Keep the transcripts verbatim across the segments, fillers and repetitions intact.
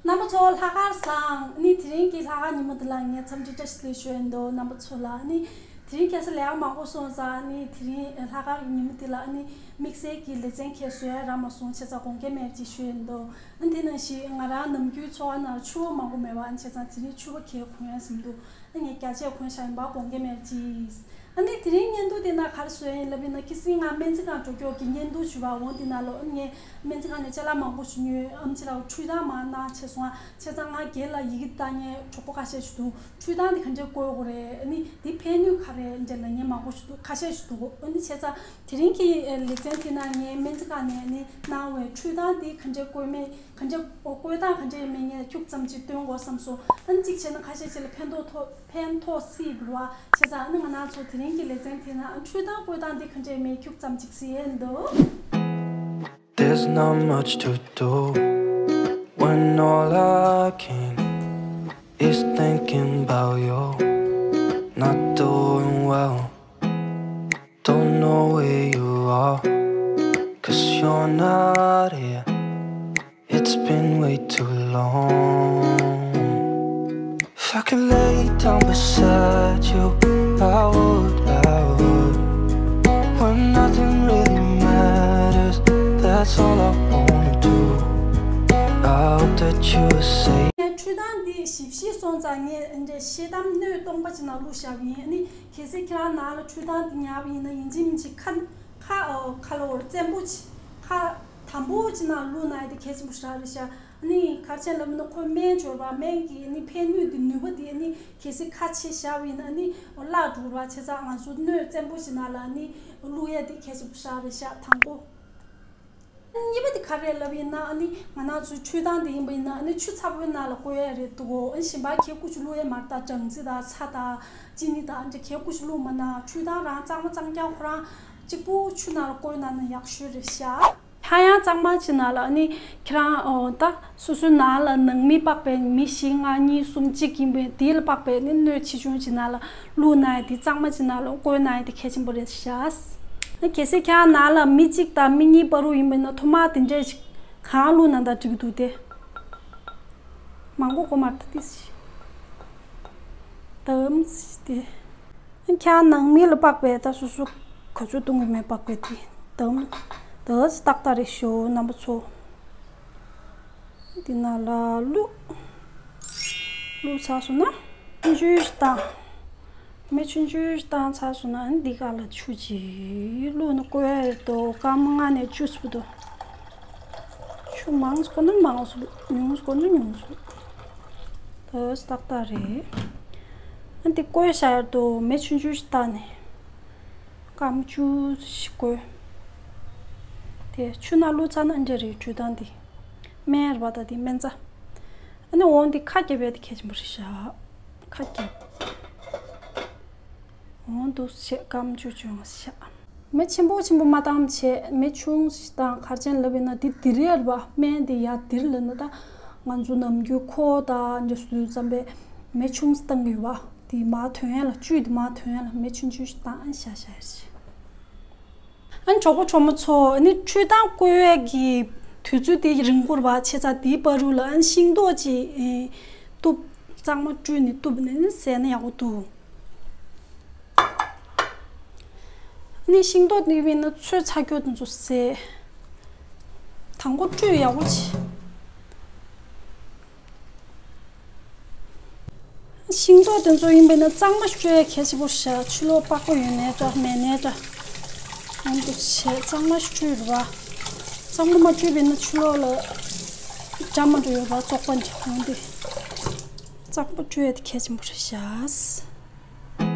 རྣམ་པ་ཚོ་ལྷག་དཀར་བཟང་། ཨ་ནི་དེ་རིང་གི་ལྷག་དཀར་ཉིན་མོ་འདི་ལ་ངས་འཚམས་འདྲི་བཀྲ་ཤིས་བདེ་ལེགས་ཞུ་ཡིན་འདུག་རྣམ་པ་ཚོ་ལ། ཨ་ནི་དེ་རིང་ཁ་སང་ལས་ཀ་མང་པོ་སོང་ཙང་། ཨ་ནི་དེ་རིང་ལྷག་དཀར་གྱི་ཉིན་མོ་འདི་ལ་ཨ་ནི་དམིགས་བསལ་གྱི་ལེ་ཚན་གང་ཡང་བཟོ་ཡ་རག་མ་སོང་། བྱས་ཙང་དགོངས་འགལ་མེད་པ་ཅིག་ཞུ་ཡིན་འདུག་ཨ་ནི་དེ་ནང་བཞིན་ང་རང་ནམ་རྒྱུན་འཚོ་བ་ནང་ཕྱུ་པ་མང་པོ་མེད་པ། ཨ་ནི་བྱས་ཙང་དེ་རིང་ཕྱུ་པ་གང་ཡང་གོན་ཡ་ཟིན་འདུག་ཨ་ནི་ངས་རྒྱ་ཆས་གོན་བཞག་ཡིན་པ་དགོངས་འགལ་མེད་པ་ཅིག་ཨ་ནི་དེ་རིང་བརྙན་ཐུང་དེ་ནང་ག་རེ་བཟོས་ཡིན་ལབ་ཡིན་ན། ཁ་སང་ང་སྨན་རྩིས་ཁང་འགྲོ་སྐྱོད་ཀྱི་བརྙན་ཐུང་ཞུ་བ་འོང་། དེ་ནང་ལོ་ངས་སྨན་རྩིས་ཁང་ནས་ཅ་ལག་མང་པོ་ཞིག་ཉོས། ཨམ་ཆི་ལགས་འཕྲུལ་གཏམ་མར་གནང་བྱས་སོང་ང་། བྱས་ཙང་ང་སྒེར་ལ་ཡི་གེ་བཏང་མཁན་གྲོགས་པོ་ཁ་ཤས་ཤིག་འདུག་འཕྲུལ་གཏམ་དེ་ག་འདྲས་བཀོད་དགོས་རེད། ཨ་ནི་དེ་ཕན་ནུས་ག་རེ་འདྲ་ལབ་མཁན་མང་པོ་ཞིག་འདུག་ཁ་ཤས་ཤིག་འདུག་ཨ་ནི་བྱས་ཙང་དེ་རིང་གི་ལེ་ཚན་དེ་ནང་ངས་སྨན་རྩིས་ཁང་ནས་ཨ་ནི་གནང་བའི་འཕྲུལ་གཏམ་དེ་ག་འདྲས་བཀོད་མིན། ག་འདྲ་བཀོད་སྟངས་ག་འདྲ་ཡིན་མིན་ངས་ཁྱུག་ཙམ་ཅིག་སྟོན་དགོས་བསམ་སོང་། ཨ་ནི་གཅིག་བྱས་ན་ཁ་ཤས་ཅིག་ལ་ཕན་ཐོགས་ཐོགས་ཕན་ཐོགས་སྲིད་པ་རེད་བ། བྱས་ཙང་ཨ་ནི་ང་རང་ཚོ་དེ་རིང་གི་ལེ་ཚན་དེ་ན་འཕྲུལ་གཏམ་བཀོད་སྟངས་འདི་ག་འདྲ་ཡིན་མིན་ཁྱུག་ཙམ་ཅིག་གཟིགས་ཡས་འདུག There's not much to do when all I can is thinking about you. Not doing well, don't know where you are, 'cause you're not here. It's been way too long. If I could lay down beside you, I would, I would. When nothing really matters, that's all I wanna do. I hope that you are safe. ངས་འཕྲུལ་གཏམ་འདི་ཞིབ་ཞིབ་སོང་ཙང་ངས་འདི་ཤེལ་དམ་སྣོད་སྟོང་པ་ཅིག་ནང་བླུགས་བཞག་པ་ཡིན། ཨ་ནི་གལ་སྲིད་ཁྱེད་རང་ནང་ལ་འཕྲུལ་གཏམ་འདི་ཉར་བ་ཡིན་ན། ཡིན་གཅིག་མིན་གཅིག་ཁ་ཁ་ཨོ་ཁ་ལོ་བཙན་པོ་ཅིག་ཁ་དམ་པོ་ཅིག་ནང་བླུགས་ན་ཡ་དེ་གལ་ཆེན་པོ་ཞེ་དྲག་རེད་ཤག་ཨ་ནི་ག་རེ་བྱས་ལབ་ན་ཁོ་སྨན་སྦྱོར་བ་སྨན་གྱི་ཨ་ནི་ཕན་ནུས་དེ་ནུས་པ་དེ་ཨ་ནི་གལ་སྲིད་ཁ་ཕྱེ་བཞག་པ་ཡིན་ན། ཨ་ནི་བརླག་འགྲོ་བ། བྱས་ཙང་ང་ཚོ་སྣོད་བཙན་པོ་ཞིག་ནང་ལ་ཨ་ནི་བླུགས་ཡ་དེ་གལ་ཆེན་པོ་ཞེ་དྲག་རེད་ཤག་དང་པོ། གཉིས་པ་དེ་ག་རེ་ལབ་ཡིན་ན། ཨ་ནི་ང་རང་ཚོའི་འཕྲུལ་གཏམ་དེ་ཡིན་པ་ཡིན་ན། ཨ་ནི་ཆུ་ཚ་པོའི་ནང་ལ་བསྐོལ་ཡ་རེད་འདུག་ཨ་ནི་གཞན་པ་གས་ཀུ་ཅི་བླུགས་ཡ་མ་རེད། ད་སྦྲང་རྩི་དང་ཚྭ་དང་ཅི་ནི་དང་འདྲ་གས་ཀུ་ཅི་བླུགས་མ་གནང་། འཕྲུལ་གཏམ་རང་གཙང་མ་གཙང་རྐྱང་ཁོ་རང་གཅིག་པུ་ཆུ་ནང་ལ་བསྐོལ་གནང་ན་ཡག་ཤོས་རེད་ཤག་ཧ་ཡང་གཙང་མ་ཅིག་ནང་ལ་ཨ་ནི་ཁྱེད་རང་ཨོ་ད་སོ་སོའི་ནང་ལ་ནང་མི་དཔག་པའི་མི་བཞི་ལྔ་གཉིས་གསུམ་གཅིག་ཡིན་པའི་དེ་ལ་དཔག་པའི་ནི་སྣོད་ཆེ་ཆུང་ཅིག་ནང་ལ་བླུགས་གནང་ཡ་དེ། གཙང་མ་ཅིག་ནང་ལ་བསྐོལ་གནང་ཡ་དེ་གལ་ཆེན་པོ་རེད་ཤག་ཨ་ནི་གལ་སྲིད་ཁྱེད་རང་ནང་ལ་མི་གཅིག་དང་མི་གཉིས་བར་དུ་ཡིན་པ་ཡིན་ན་ཐོག་མར་དེ་འདྲས་ཞིག་གང་བླུགས་གནང་ད་འགྲིག་གི་འདུག་སྟེ། མང་པོ་དགོས་མ་རེད་ད། ཏིས་ཞིག་དམ་སྟེ། ཁྱེད་ནང་མི་ལ་དཔག་པའི་ད་སོ་སོ་ག་ཚོད་གཏོང་གི་མེད་དཔག་པའི་དེ་དམ་ད་ཏག་ཏག་རེད་ཤག་རྣམ་པ་ཚོ། འདི་ནང་ལ་བླུགས་བླུགས་ཚར་སོང་ན་ཆུང་ཆུང་ཞིག་བཏང་། མེ་ཆུང་ཆུང་ཞིག་བཏང་ཚར་སོང་ན་འདི་ག་ལ་ཆུ་ཅིག་བླུགས་ནས་བསྐོལ་ཡ་རེད་དོ། སྐར་མ་ལྔ་ནས་བཅུ་ཙམ་དོ། ཆུ་མང་ཙམ་བསྐོལ་ན་མང་ཙམ་བླུགས། ཉུང་ཙམ་བསྐོལ་ན་ཉུང་ཙམ་བླུགས། ད་ཏག་ཏག་རེད། ཨ་འདི་བསྐོལ་བཞག་ཡ་རེད་དོ། མེ་ཆུང་ཆུང་ཞིག་བཏང་ནས་སྐར་མ་བཅུ་ཙམ་ཞིག་བསྐོལ། དེ་ཆུ་ནང་བླུགས་ཚར་ན་འདྲ་རེད། འཕྲུལ་གཏམ་འདི་སྨན་རེད་པ། ད་འདི་སྨན་རྩྭ། ཨ་ནི་འོང་འདི་ཁ་བརྒྱབ་ཡ་དེ་གལ་ཆེན་པོ་རེད་ཤག་ཁ་བརྒྱབ། འོང་འདུག་བྱས་སྐར་མ་བཅུ་བྱུང་ཤག་མེ་ཆེན་པོ་ཆེན་པོ་མ་བཏང་བྱས་མེ་ཆུང་ཞིག་བཏང་། ག་རེ་བྱས་ལབ་ཡིན་ན་འདི་དེ་རེད་པ། སྨན་དེ་ཡ་དེ་རེད་ལབ་ན། ད་ང་ཚོ་ནམ་རྒྱུན་ཁོག་དང་འདྲ་བཟོས་ཙམ་པས་མེ་ཆུང་ཙམ་བཏང་གི་ཡོད་པ། དེ་མར་ཐོན་ཡ་ལ་བཅུད་དེ་མར་ཐོན་ཡ་ལ་མེ་ཆུང་ཆུང་ཞིག་བཏང་ཨ་ཤ་ཤ་ཡ་ཞིག་ཨ་ནི་གྲོགས་པོ་གྲོགས་མོ་ཚོ། ཨ་ནི་འཕྲུལ་གཏམ་བསྐོལ་ཡས་ཀྱི་དུས་ཚོད་དེ་རིང་པོ་རེད་པ། བྱས་ཙང་དེའི་བར་དུ་ལ་ཨ་ནི་ཤིང་ཏོག་ཅིག་ཨེ་གཏུབ། གཙང་མ་བཀྲུས་ནས་གཏུབ་ནས་བཟས་ན་ཡག་པོ་འདུག་ཨ་ནི་ཤིང་ཏོག་དེ་བས་ན་ཚོས་ཚ་རྒྱུ་དེ་ཚོ་བཟས། དང་པོ་བཀྲུས་ཡག་པོ་བྱས། ཤིང་ཏོག་དེ་ཚོ་ཡིན་པས་ན་གཙང་མ་བཀྲུ་ཡ་གལ་ཆེན་པོ་ཤག་ཕྱི་ལོགས་པགས་པ་ཡོད་ནའི་འདྲ་མེད་ནའི་འདྲ། འོང་དུ་བྱས་གཙང་མ་བཀྲུས་རེད་པ། གཙང་མ་མ་བཀྲུས་པས་ན་ཕྱི་ལོགས་ལ་འདྲ་མི་འདྲ་ཡོད་པ། བཙོག་པ་འདྲ། འོང་དུ་གཙང་མ་བཀྲུ་ཡ་དེ་གལ་ཆེན་པོ་རེད་ཤག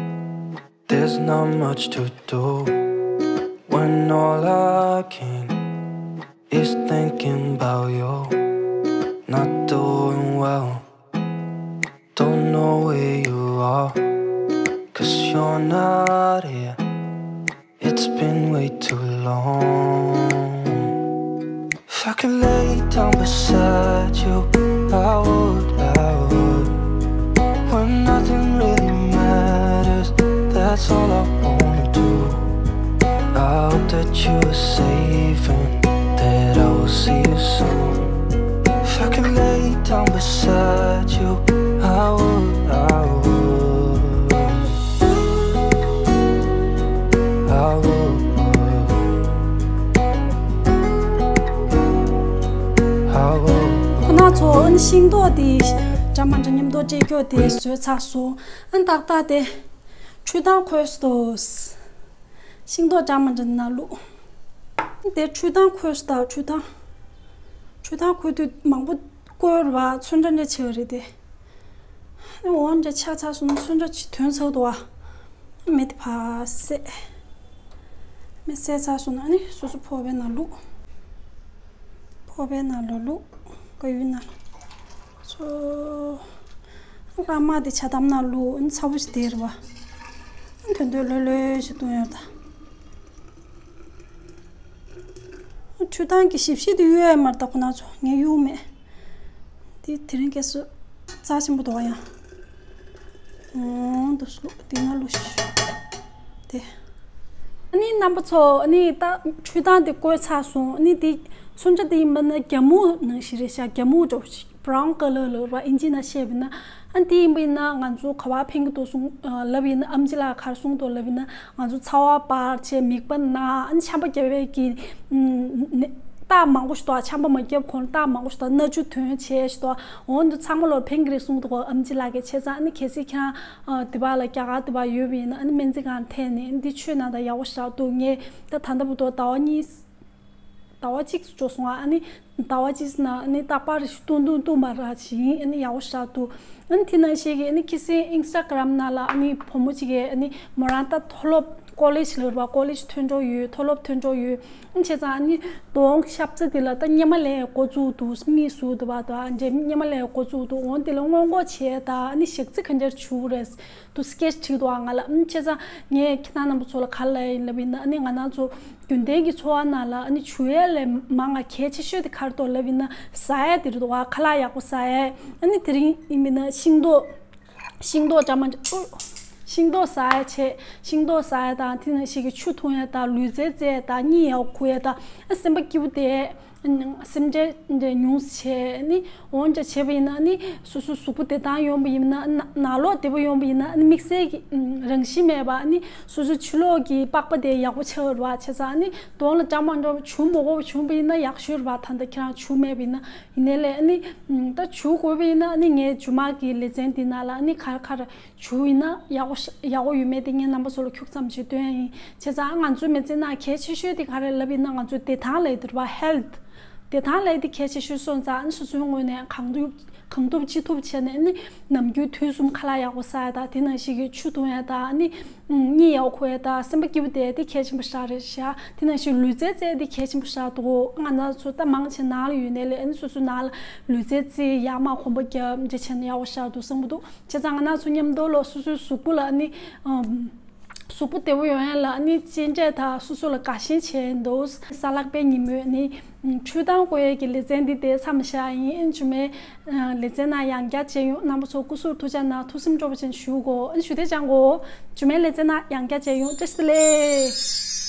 There's not much to do when all I can is thinking about you. Not doing well, don't know where you are, 'cause you're not here. It's been way too long. If I could lay down beside you, I would, I would. When nothing really matters, that's all I wanna do. I hope that you are safe and that I will see you soon. If I could lay down ང་ཚོ་ཨ་ནི་ཤིང་ཏོག་དེ་འདྲ་མ་འདྲ་མཉམ་དུ་སྤྲད་རྒྱུ་དེ་བཟོས་ཚར་སོང་། ཨ་ནི་ཏག་ཏག་དེ་འཕྲུལ་ཐང་ཁོལ་སོང་། ཤིང་ཏོག་འདྲ་མ་འདྲ་ནང་བླུགས། དེ་འཕྲུལ་ཐང་ཁོལ་སོང་། འཕྲུལ་ཐང་། འཕྲུལ་ཐང་ཁོལ་དུས་མང་པོ་བསྐོལ་བ་ཚོན་ཁྲ་འདྲ་ཆགས་རེད་དེ། ཨ་ནི་འོ་འདྲ་ཆགས་ཚར་སོང་ན་ཚོན་ཁྲ་ཅིག་ཐོན་ཚར་འདུག་བ། མེ་དེ་ཕར་བསད། མེ་བསད་ཚར་སོང་ན་ཨ་ནི་སོ་སོ་ཕོར་པའི་ནང་བླུགས། ཕོར་པའི་ནང་ལ་བླུགས། གཡུ་ནང་། ཚོ། རྐང་མ་དེ་ཇ་དམ་ནང་བླུགས། ཨ་ནི་ཚ་པོ་ཞིག་དེར་བ། ཨ་ནི་དོན་དོན་ལྷོད་ལྷོད་ཞིག་བཏུང་ཡོད་ད། འཕྲུལ་ཐང་གི་ཞིབ་ཞིབ་དེ་གཡུག་ཡ་མར་ད་ཁོ་ན་ཚོ་ངས་གཡུག་མེད། དེ་དེ་རིང་སྐལ་སོ་རྩ་ཆེན་པོ་འདུག་ཡ། འོང་དུ་སུ་དེ་ན་ལུ་ཤི་དེ། ཨ་ནི་རྣམ་པ་ཚོ་ཨ་ནི་ད་འཕྲུལ་ཐང་དེ་བཀོལ་ཚར་སོང་། ཨ་ནི་དེ་ཚོན་ཁྲ་དེ་ཡིན་པ་ན་རྒྱ་སྨུག་ནང་བཞིན་རེད་ཤག་རྒྱ་སྨུག་འདྲ་བོ་ཞིག་brown colour་ལབ་ར་ཨིན་ཇི་ནང་བཤད་པ་ཡིན་ན། ཨ་ནི་དེ་ཡིན་པ་ཡིན་ན་ང་ཚོ་ག་པར་ཕན་གི་འདུག་གསུང་ལབ་ཡིན་ན་ཨམ་ཆི་ལགས་ག་རེ་གསུང་འདུག་ལབ་ཡིན་ན། ང་ཚོ་ཚ་བ་འབར་བྱས་མིད་པ་ན་ཨ་ནི་ཆམ་པ་བརྒྱབ་པའི་གི་རྟགས་མང་པོ་ཞིག་འདུག་ཆམ་པ་མ་བརྒྱབ་གོང་རྟགས་མང་པོ་ཞིག་འདུག་སྣ་ཆུ་ཐོན་བྱས་ཞིག་འདུག་འོ་འདི་ཚང་མ་ལོ་ཕན་གི་རེད་གསུང་འདུག་ཨམ་ཆི་ལགས་ཀྱིས། བྱས་ཙང་ཨ་ནི་གལ་སྲིད་ཁྱེད་རང་དེ་བ་ལ་རྒྱ་གར་དེ་བ་ཡོད་པ་ཡིན་ན་ཨ་ནི་སྨན་རྩིས་ཁང་ཐད་ནས་འདི་མཆོད་གནང་དང་ཡག་པོ་ཞེ་དྲག་འདུག་ངས་ད་ད་ལྟ་བར་དུ་ཟླ་བ་གཉིས། ཟླ་བ་གཅིག་ཙམ་འགྲོ་སོང་ཨ་ནི། ཟླ་བ་གཅིག་ཙམ་ནང་ཨ་ནི་རྟག་པར་རེ་ཞིག་བཏུང་བཏུང་བཏུང་མ་རག་ཅིག་ཡིན། ཨ་ནི་ཡག་པོ་ཞེ་དྲག་འདུག་ཨ་ནི་དེ་ནང་བཞིན་གྱི་ཨ་ནི་ཁྱི་སེང་Instagram་ནང་ལ་ཨ་ནི་བུ་མོ་གཅིག་གིས་ཨ་ནི་མོ་རང་ད་མཐོ་སློབ་ཀོ་ལེཇ་ལ་རེད་པ། ཀོ་ལེཇ་ཐོན་འགྲོ་ཡོད། མཐོ་སློབ་ཐོན་འགྲོ་ཡོད། ཨ་ནི་བྱས་ཙང་ཨ་ནི་གདོང་ཞབས་རྩ་དེ་ལ་ད་སྔོན་མ་ལས་འགོ་བཙུགས་འདུག་མིག་ཟུར་དུ་བ་དང་འདྲེ་སྔོན་མ་ལས་འགོ་བཙུགས་འདུག་འོང་དེ་ལ་སྔོན་འགོག་བྱས་ད་ཨ་ནི་ཞག་ཚི་ག་འདྲ་བྱུག་རེད། དུ་སི་ཀེ་ཆི་བྲིས་འདུག་ཨ་ང་ལ། ཨ་ནི་བྱས་ཙང་ངས་ཁྱེད་རང་རྣམ་པ་ཚོ་ལ་ག་རེ་ལབ་ཡིན་ལབ་ཡིན་ན་ཨ་ནི་ང་རང་ཚོ་རྒྱུན་ལྡན་གྱི་འཚོ་བ་ནང་ལ་ཨ་ནི་བྱུག་ཡས་ལས་མང་ང་གལ་ཆེ་ཤོས་དེ་ག་རེ་འདུག་ལབ་ཡིན་ན་ཟ་ཡས་དེ་རེད་འདུག་ཨ་ཁ་ལག་ཡག་པོ་ཟ་ཡས། ཨ་ནི་དེ་རིང་ཡིན་པ་ཡིན་ན་ཤིང་ཏོག་ཤིང་ཏོག་འདྲ་མ་འདྲ། ཤིང་ཏོག་ཟ་ཡས་བྱས། ཤིང་ཏོག་ཟ་ཡས་དང་དེ་ནང་བཞིན་གྱི་ཆུ་འཐུང་ཡས་དང་ལུས་རྩལ་རྩེད་ཡས་དང་གཉིད་ཡག་པོ་ཁུག་ཡས་དང་ཨ་སེམས་པ་སྐྱིད་པོ་བསྡད། སེམས་ཁྲལ་ཉུང་བྱས་ནི་འོང་འདྲ་བྱས་པ་ཡིན་ན་ནི་སོ་སོ་གཟུགས་པོ་བདེ་ཐང་ཡོང་བ་ཡིན་ན། ན་ནང་ལོག་བདེ་པོ་ཡོང་བ་ཡིན་ན། ཨ་ནི་དམིགས་བསལ་གྱི་རང་བཞིན་མེད་པ་ནི་སོ་སོའི་ཕྱི་ལོགས་ཀྱི་པགས་པ་དེ་ཡག་པོ་ཆགས་རེད་བ། བྱས་ཙང་ནི་གདོང་ལ་འདྲ་མ་འདྲ་བྱུག་མ་དགོས་པ་བྱུང་བ་ཡིན་ན་ཡག་ཤོས་རེད་བ། ད་ལྟ་ཁྱེད་རང་བྱུག་མེད་པ་ཡིན་ན། ཡིན་ནའི་ལས་ཨ་ནི་ད་བྱུག་དགོས་པ་ཡིན་ན་ཨ་ནི་ངའི་རྒྱུ་མ་གི་ལེ་ཚན་འདི་ནང་ལ་ཨ་ནི་ག་རེ་ག་རེ་བྱུག་ཡིན་ན་ཡག་པོ་ཤ་ཡག་པོ་ཡོད་མེད་དེ་ངས་རྣམ་པ་ཚོ་ལ་ཁྱུག་ཙམ་ཞིག་སྟོན་ཡ་ཡིན། བྱས་ཙང་ང་ཚོའི་མི་ཚེ་ནང་གལ་ཆེ་ཤོས་དེ་ག་རེ་ལབ་ཡིན་ན་ང་ཚོའི་བདེ་ཐང་ལབ་ཡ་དེ་རེད་བ། ཧེལ་ཐི། བདེ་ཐང་ལབ་ཡ་དེ་གལ་ཆེ་ཤོས་སོང་ཙང་ཨ་ནི་སོ་སོའི་ངོས་ནས་གང་ཐུབ་གང་ཐུབ་ཅི་ཐུབ་བྱས་ནས་ཨ་ནི་ནམ་རྒྱུན་དུས་གསུམ་ཁ་ལག་ཡག་པོ་ཟ་ཡ་དང་དེ་ནང་བཞིན་གྱི་ཆུ་འཐུང་ཡ་དང་ཨ་ནི་གཉིད་ཡག་པོ་ཁུག་ཡ་དང་སེམས་པ་སྐྱིད་པོ་བསྡད་ཡ་དེ་གལ་ཆེན་པོ་ཞེ་དྲག་རེད་ཤག་དེ་ནང་བཞིན་ལུས་རྩལ་རྩེད་ཡ་དེ་གལ་ཆེན་པོ་ཞེ་དྲག་འདུག་ང་རང་ཚོ་ད་མང་ཆེ་ནང་ལ་ཡོད་ནའི་ལས་ཨ་ནི་སོ་སོའི་ནང་ལ་ལུས་རྩལ་རྩེད་ཡ་མ་གོམ་པ་རྒྱབ་འདྲ་བྱས་ན་ཡག་པོ་ཞེ་དྲག་འདུག་བསམ་གྱི་འདུག་བྱས་ཙང་ང་རང་ཚོ་མཉམ་དུ་ལོ་སོ་སོའི་གཟུགས་པོ་ལ་ཨ་ནི་ཨམ། གཟུགས་པོ་བདེ་པོ་ཡོང་ཡ་ལ་ཨ་ནི་གཅེས་སྤྲས་དང་སོ་སོ་ལ་དགའ་ཞེན་བྱས་འདུག་ས་ལག་པའི་ཉིན་མོའི་ཨ་ནི་འཕྲུལ་ཐང་བཀོལ་ཡས་ཀྱི་ལེ་ཚན་འདི་དེ་མཚམས་བཞག་ཡིན། ཨ་ནི་མཇུག་མའི་ལེ་ཚན་ནང་ཡང་བསྐྱར་མཇལ་ཡོང་། རྣམ་པ་ཚོ་སྐུ་གཟུགས་ཐུགས་ཅག་གནང་། ཐུགས་སེམས་སྤྲོ་པོ་ཅན་ཞུ་གོ་ཨ་ནི་ཞུ་དེ་སྦྱང་གོ་མཇུག་མའི་ལེ་ཚན་ནང་ཡང་བསྐྱར་མཇལ་ཡོང་། བཀྲ་ཤིས་བདེ་ལེགས།